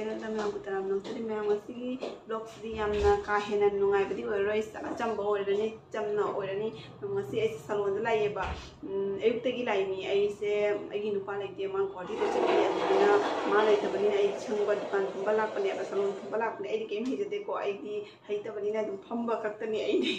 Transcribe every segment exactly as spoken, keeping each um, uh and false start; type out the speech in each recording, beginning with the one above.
ꯅꯠꯇꯅ ꯃꯌꯥꯝꯕꯨ ꯇꯔꯥꯝꯅ ꯑꯣꯛꯆꯔꯤ꯫ ꯃꯌꯥꯝ, ꯉꯁꯤꯒꯤ vlogꯁꯤꯗꯤ ꯌꯥꯝꯅ ꯀꯥ ꯍꯦꯟꯅ ꯅꯨꯡꯉꯥꯏꯕꯗꯤ ꯑꯣꯏꯔꯔꯣꯏ, ꯏꯆꯝ ꯆꯝꯕ ꯑꯣꯏꯔꯅꯤ, ꯆꯝꯅ ꯑꯣꯏꯔꯅꯤ꯫ ꯉꯁꯤ ꯑꯩꯁꯦ salonꯗ ꯂꯥꯛꯏꯌꯦꯕ꯫ ꯎꯝ, ꯑꯌꯨꯛꯇꯒꯤ ꯂꯥꯛꯏꯅꯤ꯫ ꯑꯩꯁꯦ, ꯑꯩꯒꯤ ꯅꯨꯄꯥ ꯂꯩꯇꯦ, ꯃꯥ ꯒꯨꯋꯥꯍꯥꯇꯤꯗ ꯆꯠꯈꯤ꯫ ꯑꯗꯨꯗꯨꯅ ꯃꯥ ꯂꯩꯇꯕꯅꯤꯅ ꯑꯩ ꯁꯪꯕ ꯗꯨꯀꯥꯟ ꯐꯝꯕ ꯂꯥꯛꯄꯅꯦꯕ, salon ꯐꯝꯕ ꯂꯥꯛꯄꯅꯦ꯫ ꯑꯩꯗꯤ ꯀꯩꯝ ꯍꯩꯖꯗꯦꯀꯣ, ꯑꯩꯗꯤ ꯍꯩꯇꯕꯅꯤꯅ ꯑꯗꯨꯝ ꯐꯝꯕ ꯈꯛꯇꯅꯤ ꯑꯩꯗꯤ꯫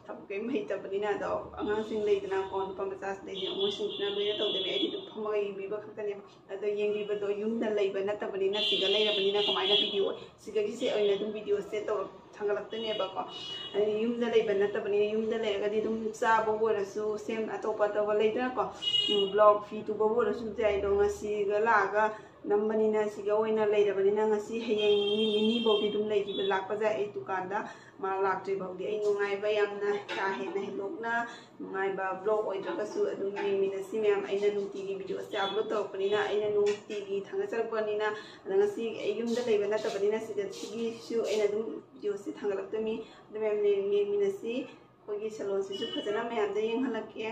ꯊꯕꯛ ꯀꯩꯝ ꯍꯩꯇꯕꯅꯤꯅ꯫ ꯑꯗꯣ ꯑꯉꯥꯡꯁꯤꯡ ꯂꯩꯗꯅꯀꯣ, ꯅꯨꯄꯥ ꯃꯆꯥꯁꯤꯡ ꯂꯩꯗꯅ, ꯃꯣꯏꯁꯤꯡꯁꯤꯅ ꯂꯣꯏꯅ ꯇꯧꯗꯣꯏꯅꯦ, ꯑꯩꯗꯤ ꯑꯗꯨꯝ ꯐꯝꯃꯒ ꯌꯦꯡꯕꯤꯕ ꯈꯛꯇꯅꯦꯕ꯫ ꯑꯗꯣ ꯌꯦꯡꯕꯤꯕꯗꯣ ꯌꯨꯝꯗ ꯂꯩꯕ ꯅꯠꯇꯕꯅꯤꯅ, ꯁꯤꯗ ꯂꯩꯔꯕꯅꯤꯅ ꯀꯃꯥꯏꯅ video, ꯁꯤꯗꯒꯤꯁꯦ ꯑꯣꯏꯅ ꯑꯗꯨꯝ videoꯁꯦ ꯇꯧꯔꯛ-, ꯊꯥꯡꯒꯠꯂꯛꯇꯣꯏꯅꯦꯕꯀꯣ꯫ ꯑꯗꯩ ꯌꯨꯝꯗ ꯂꯩꯕ ꯅꯠꯇꯕꯅꯤꯅ, ꯌꯨꯝꯗ ꯂꯩꯔꯒꯗꯤ ꯑꯗꯨꯝ ꯆꯥꯕꯕꯨ ꯑꯣꯏꯔꯁꯨ, ꯁꯦꯝ ꯑꯇꯣꯞꯄ ꯑꯇꯣꯞꯄ ꯂꯩꯗꯅꯀꯣ, ꯎꯝ, vlog ꯐꯤ ꯇꯨꯕꯕꯨ ꯑꯣꯏꯔꯁꯨ ꯌꯥꯏ꯫ ꯑꯗꯣ ꯉꯁꯤꯒ ꯂꯥꯛꯑꯒ ꯅꯝꯕꯅꯤꯅ, ꯁꯤꯒ ꯑꯣꯏꯅ ꯂꯩꯔꯕꯅꯤꯅ, ꯉꯁꯤ ꯍꯌꯦꯡ ꯅꯨꯃꯤꯠ ꯅꯤꯅꯤ ꯐꯥꯎꯗꯤ ꯑꯗꯨꯝ ꯂꯩꯈꯤꯕ, ꯂꯥꯛꯄ ꯌꯥꯏ ꯑꯩ ꯗꯨꯀꯥꯟꯗ꯫ ꯃꯥ ꯂꯥꯛꯇ꯭ꯔꯤ ꯐꯥꯎꯗꯤ ꯑꯩ ꯅꯨꯡꯉꯥꯏꯕ ꯌꯥꯝꯅ ꯀꯥ ꯍꯦꯟꯅ ꯍꯦꯟꯗꯣꯛꯅ ꯅꯨꯡꯉꯥꯏꯕ vlog ꯑꯣꯏꯗ꯭ꯔꯒꯁꯨ ꯑꯗꯨꯝ ꯌꯦꯡꯃꯤꯟꯅꯁꯤ ꯃꯌꯥꯝ꯫ ꯑꯩꯅ ꯅꯨꯡꯇꯤꯒꯤ videoꯁꯦ upload ꯇꯧꯔꯛꯄꯅꯤꯅ, ꯑꯩꯅ ꯅꯨꯡꯇꯤꯒꯤ ꯊꯥꯡꯒꯠꯆꯔꯛꯄꯅꯤꯅ, ꯑꯗ ꯉꯁꯤ ꯑꯩ ꯌꯨꯝꯗ ꯂꯩꯕ ꯅꯠꯇꯕꯅꯤꯅ, ꯁꯤꯗ, ꯁꯤꯒꯤꯁꯨ ꯑꯩꯅ ꯑꯗꯨꯝ videoꯁꯦ ꯊꯥꯡꯒꯠꯂꯛꯇꯣꯏꯅꯤ꯫ ꯑꯗꯨ ꯃꯌꯥꯝ ꯌꯦꯡ-, ꯌꯦꯡꯃꯤꯟꯅꯁꯤ꯫ ꯑꯩꯈꯣꯏꯒꯤ salonꯁꯤꯁꯨ ꯐꯖꯅ ꯃꯌꯥꯝꯗ ꯌꯦꯡꯍꯜꯂꯛꯀꯦ꯫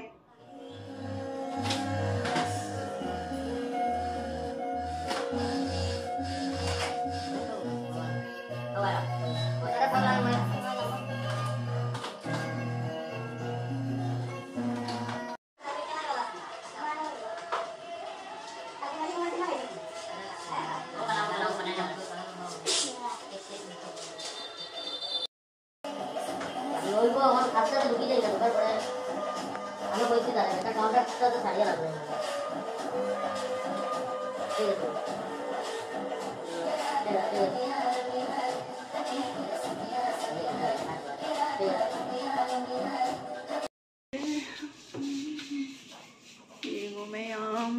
ꯌꯦꯡꯉꯣ ꯃꯌꯥꯝ꯫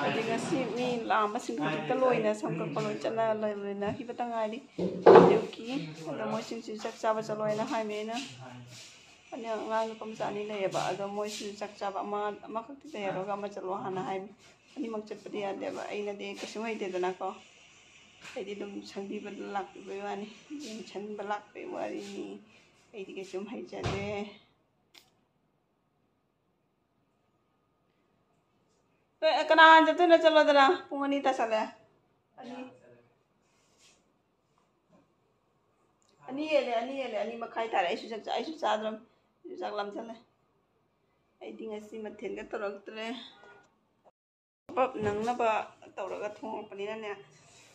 ꯑꯗꯩ ꯉꯁꯤ ꯃꯤ ꯂꯥꯛꯑꯝꯕꯁꯤꯡ ꯍꯧꯖꯤꯛꯇ ꯂꯣꯏꯅ ꯁꯝ ꯀꯛꯄ ꯂꯣꯏ ꯆꯠꯅ ꯂꯣꯏꯅꯈꯤꯕꯇ ꯉꯥꯏꯔꯤ꯫ ꯑꯌꯨꯛꯀꯤ ꯑꯗꯣ ꯃꯣꯏꯁꯤꯡꯁꯤ ꯆꯥꯛ ꯆꯥꯕ ꯆꯠꯂꯣ ꯍꯥꯏꯅ ꯍꯥꯏꯃꯦ ꯑꯩꯅ꯫ ꯑꯅꯤ, ꯑꯉꯥꯡ ꯅꯨꯄꯥ ꯃꯆꯥ ꯑꯅꯤ ꯂꯩꯌꯦꯕ, ꯑꯗꯣ ꯃꯣꯏꯁꯨ ꯆꯥꯛ ꯆꯥꯕ, ꯑꯃ, ꯑꯃꯈꯛꯇꯤ ꯂꯩꯍꯧꯔꯒ ꯑꯃ ꯆꯠꯂꯣ ꯍꯥꯟꯅ ꯍꯥꯏꯕ꯫ ꯑꯅꯤꯃꯛ ꯆꯠꯄꯗꯤ ꯌꯥꯗꯦꯕ, ꯑꯩꯅꯗꯤ ꯀꯩꯁꯨꯝ ꯍꯩꯇꯦꯗꯅꯀꯣ꯫ ꯑꯩꯗꯤ ꯑꯗꯨꯝ ꯁꯪꯕꯤꯕ ꯂꯥꯛꯄꯤꯕꯩ ꯋꯥꯅꯤ, ꯌꯦꯡꯁꯟꯕ ꯂꯥꯛꯄꯩ ꯋꯥꯔꯤꯅꯤ꯫ ꯑꯩꯗꯤ ꯀꯩꯁꯨꯝ ꯍꯩꯖꯗꯦ꯫ ꯍꯣꯏ, ꯀꯅꯥ ꯍꯥꯟꯅ ꯆꯠꯇꯣꯏꯅꯣ? ꯆꯠꯂꯣꯗꯅ, ꯄꯨꯡ ꯑꯅꯤ ꯇꯥꯁꯜꯂꯦ꯫ ꯑꯅꯤ, ꯑꯅꯤ ꯍꯦꯜꯂꯦ, ꯑꯅꯤ ꯍꯦꯜꯂꯦ, ꯑꯅꯤ ꯃꯈꯥꯏ ꯇꯥꯔꯦ꯫ ꯑꯩꯁꯨ ꯆꯥꯛ ꯆꯥ-, ꯑꯩꯁꯨ ꯆꯥꯗ꯭ꯔꯝ-, ꯑꯩꯁꯨ ꯆꯥꯛ ꯂꯥꯝꯁꯜꯂꯦ꯫ ꯑꯩꯗꯤ ꯉꯁꯤ ꯃꯊꯦꯜꯒ ꯇꯧꯔꯛꯇ꯭ꯔꯦ꯫ ꯄꯞ ꯅꯪꯅꯕ ꯇꯧꯔꯒ ꯊꯣꯡꯉꯛꯄꯅꯤꯅꯅꯦ,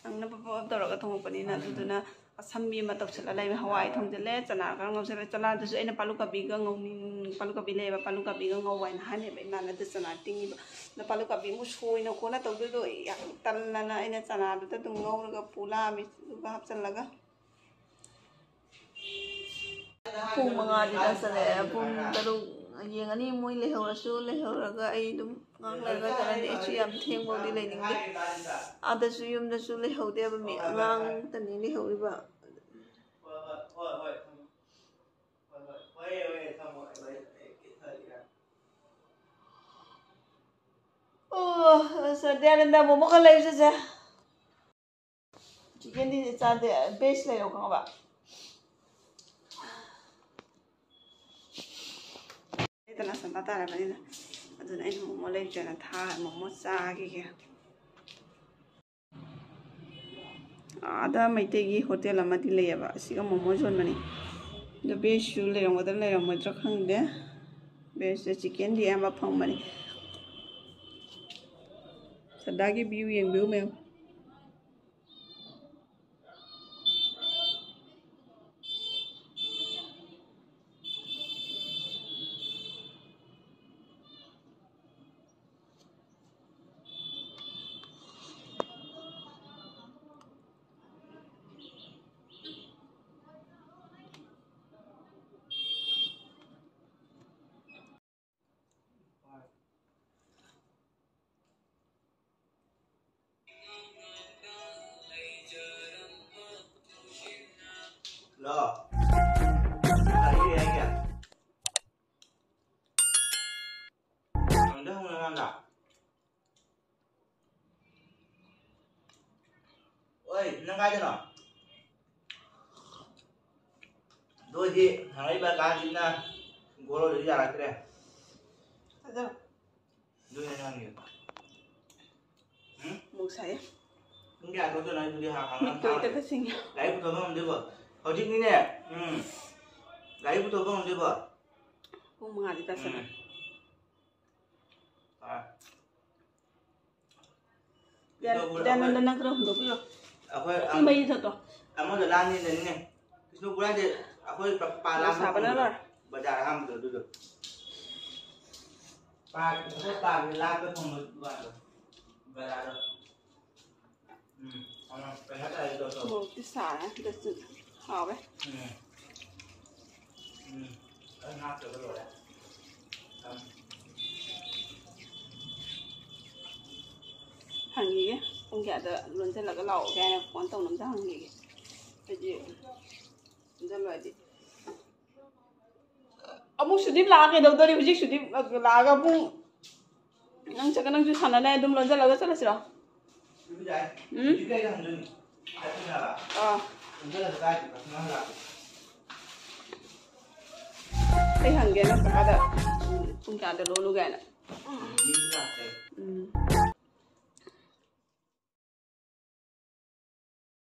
ꯅꯪꯅꯕ ꯄꯞ ꯇꯧꯔꯒ ꯊꯣꯡꯉꯛꯄꯅꯤꯅ, ꯑꯗꯨꯗꯨꯅ ꯑꯁꯝꯕꯤ ꯑꯃ ꯇꯧꯁꯤꯜꯂ ꯂꯩꯕ꯫ ꯍꯋꯥꯏ ꯊꯣꯡꯖꯤꯜꯂꯦ, ꯆꯅꯥ ꯈꯔ ꯉꯧꯁꯤꯜꯂꯦ꯫ ꯆꯅꯥꯗꯨꯁꯨ ꯑꯩꯅ ꯄꯥꯂꯨ ꯀꯕꯤꯒ ꯉꯧꯅꯤꯡ-, ꯄꯥꯂꯨ ꯀꯕꯤ ꯂꯩꯌꯦꯕ, ꯄꯥꯂꯨ ꯀꯕꯤꯒ ꯉꯧꯕ ꯍꯥꯏꯅ ꯍꯥꯏꯅꯦꯕ ꯏꯃꯥꯅ꯫ ꯑꯗꯨ ꯆꯅꯥ ꯇꯤꯡꯉꯤꯕ, ꯑꯗꯣ ꯄꯥꯂꯨ ꯀꯕꯤ ꯑꯃꯨꯛ ꯁꯣꯏꯅ ꯈꯣꯠꯅ ꯇꯧꯗꯣꯏꯗꯣ ꯑꯩ ꯌꯥꯝ ꯇꯜꯂꯅ ꯑꯩꯅ ꯆꯅꯥꯗꯨꯗ ꯑꯗꯨꯝ ꯉꯧꯔꯒ ꯄꯨ ꯂꯥꯛꯑꯝꯃꯤ, ꯑꯗꯨꯒ ꯍꯥꯞꯆꯤꯜꯂꯒ꯫ ꯄꯨꯡ ꯃꯉꯥꯗꯤ ꯇꯥꯁꯜꯂꯛꯑꯦ꯫ ꯄꯨꯡ ꯇꯔꯨꯛ ꯌꯦꯡꯉꯅꯤ, ꯃꯣꯏ ꯂꯩꯍꯧꯔꯁꯨ ꯂꯩꯍꯧꯔꯒ ꯑꯩ ꯑꯗꯨꯝ ꯉꯥꯏꯍꯥꯛ ꯂꯩꯔꯒ ꯆꯠꯂꯅꯤ꯫ ꯑꯩꯁꯨ ꯌꯥꯝ ꯊꯦꯡꯕꯧꯗꯤ ꯂꯩꯅꯤꯡꯗꯦ꯫ ꯑꯥꯗꯁꯨ ꯌꯨꯝꯗꯁꯨ ꯂꯩꯍꯧꯗꯦꯕ ꯃꯤ, ꯑꯉꯥꯡꯇꯅꯤ ꯂꯩꯍꯧꯔꯤꯕ꯫ ꯑꯣ, ꯁꯗ꯭ꯌꯥꯅꯟꯗ ꯃꯣꯃꯣ ꯈꯔ ꯂꯩꯔꯨ ꯆꯠꯁꯦ꯫ ꯆꯤꯛꯀꯟꯗꯤ ꯆꯥꯗꯦ, ꯕꯦꯖ ꯂꯩꯔꯣ ꯈꯪꯉꯕ? ꯂꯩꯇꯅ ꯁꯟꯗꯥ ꯇꯥꯔꯕꯅꯤꯅ, ꯑꯗꯨꯅ ꯑꯩꯅ ꯃꯣꯃꯣ ꯂꯩꯇ꯭ꯔꯦꯅ ꯊꯥꯔ ꯃꯣꯃꯣ ꯆꯥꯈꯤꯒꯦ꯫ ꯑꯥꯗ ꯃꯩꯇꯩꯒꯤ ꯍꯣꯇꯦꯜ ꯑꯃꯗꯤ ꯂꯩꯌꯦꯕ, ꯑꯁꯤꯒ ꯃꯣꯃꯣ ꯌꯣꯟꯕꯅꯤ꯫ ꯑꯗꯣ ꯕꯦꯖꯁꯨ ꯂꯩꯔꯝꯒꯗ꯭ꯔꯥ ꯂꯩꯔꯝꯃꯣꯏꯗ꯭ꯔꯥ ꯈꯪꯗꯦ꯫ ꯕꯦꯖꯇ ꯆꯤꯛꯀꯟꯗꯤ ꯑꯌꯥꯝꯕ ꯐꯪꯕꯅꯤ꯫ ꯁꯟꯗꯥꯒꯤ ꯚ꯭ꯌꯨ ꯌꯦꯡꯕꯤꯌꯨ ꯃꯌꯥꯝ꯫ ꯍꯜꯂꯣ꯫ ꯇꯥꯕꯤꯔꯤꯕ꯭ꯔꯥ? ꯅꯪ ꯀꯥꯏꯗꯅꯣ? ꯑꯗꯨ ꯑꯣꯏꯗꯤ ꯍꯪꯉꯛꯏꯕ ꯀꯥꯁꯤꯅ ꯒꯣꯔꯣꯗꯨꯗꯤ ꯌꯥꯔꯛꯇ꯭ꯔꯦ꯫ ꯐꯖꯅ꯫ ꯑꯗꯨꯅꯦ ꯑꯩꯅ ꯍꯪꯉꯤꯗꯣ꯫ ꯎꯝ? ꯑꯃꯨꯛ ꯁꯥꯏꯌꯦ꯫ ꯄꯨꯡ ꯀꯌꯥ ꯊꯣꯛꯇꯣꯏꯅꯣ ꯑꯩꯗꯨꯗꯤ ꯍꯥ-, ꯍꯪꯉ ꯃꯤꯠꯇꯣ ꯍꯦꯛꯇ ꯊꯥꯔꯒꯦ꯫ ꯀ ꯁꯤꯡꯉꯦ꯫ ꯒꯥꯔꯤ ꯄꯨꯊꯣꯛꯄ ꯉꯝꯗꯣꯏꯕꯣ? ꯍꯧꯖꯤꯛꯅꯤꯅꯦ꯫ ꯎꯝ꯫ ꯒꯥꯔꯤ ꯄꯨꯊꯣꯛꯄ ꯉꯝꯗꯣꯏꯕꯣ? ꯄꯨꯡ ꯃꯉꯥꯗꯤ ꯇꯥꯁꯜꯂꯦ꯫ ꯎꯝ꯫ ꯑꯥ꯫ ꯗꯌꯥ-, ꯀꯩꯗꯧꯕ-, ꯗꯌꯥꯅꯟꯗ, ꯑꯩꯈꯣꯏ ꯅꯪ ꯈꯔ ꯍꯨꯟꯗꯣꯛꯄꯤꯔꯣ꯫ ꯑꯩꯈꯣꯏ ꯁꯤ ꯑꯝ-, ꯃꯩ ꯊꯛꯇꯣ꯫ ꯑꯃꯗ ꯂꯥꯟꯅꯤꯗꯅꯤꯅꯦ꯫ ꯕꯤꯁꯅꯨꯄꯨꯔ ꯍꯥꯏꯁꯦ ꯑꯩꯈꯣꯏ ꯄ-, ꯄꯥ ꯂꯥꯟꯕ ꯁꯥꯕꯅ ꯐꯪꯕꯗꯣ꯫ ꯂꯣꯏꯔꯦ꯫ ꯕꯖꯥꯔ ꯑꯍꯥꯟꯕꯗꯣ ꯑꯗꯨꯗꯣ꯫ ꯄꯥ-, ꯑꯩꯈꯣꯏ ꯄꯥꯒꯤ ꯂꯥꯟꯕ ꯐꯪꯕ ꯗꯨꯀꯥꯟꯗꯣ꯫ ꯕꯖꯥꯔꯗꯣ꯫ ꯎꯝ, ꯑꯃ ꯄꯩꯁꯥ ꯇꯥꯔꯦ ꯇꯧ ꯇꯧ꯫ ꯃꯣꯔꯣꯛꯇꯤ ꯁꯥꯔꯦ, ꯑꯗꯨꯁꯨ ꯍꯥꯎꯋꯦ꯫ ꯎꯝ꯫ ꯎꯝ꯫ ꯑꯩ ꯉꯥꯛꯇꯕ ꯂꯣꯏꯔꯦ꯫ ꯎꯝ꯫ ꯍꯪꯈꯤꯒꯦ, ꯄꯨꯡ ꯀꯌꯥꯗ ꯂꯣꯟꯁꯤꯜꯂꯒ ꯂꯥꯛꯑꯣꯒꯦ ꯍꯥꯏꯅ ꯐꯣꯟ ꯇꯧꯅꯕꯗ ꯍꯪꯈꯤꯒꯦ꯫ ꯑꯗꯨꯗꯤ ꯂꯣꯟꯁꯤꯜꯂꯨꯔꯗꯤ꯫ ꯑꯃꯨꯛ ꯁꯨꯗꯤꯞ ꯂꯥꯛꯑ ꯀꯩꯗꯧꯗꯣꯔꯤ? ꯍꯧꯖꯤꯛ ꯁꯨꯗꯤꯞ ꯂꯥꯛꯑꯒ ꯑꯃꯨꯛ ꯅꯪ ꯆꯠꯀ ꯅꯪꯁꯨ ꯁꯥꯟꯅꯅꯤ ꯑꯗꯨꯝ ꯂꯣꯟꯁꯤꯜꯂꯒ ꯆꯠꯂꯁꯤꯔꯣ? ꯎꯝ? ꯑꯥ꯫ ꯑꯩ ꯍꯪꯒꯦ ꯅꯪ ꯀꯀꯥꯗ ꯄꯨꯡ ꯀꯌꯥꯗ ꯂꯣꯜꯂꯨꯒꯦ ꯍꯥꯏꯅ꯫ ꯎꯝ꯫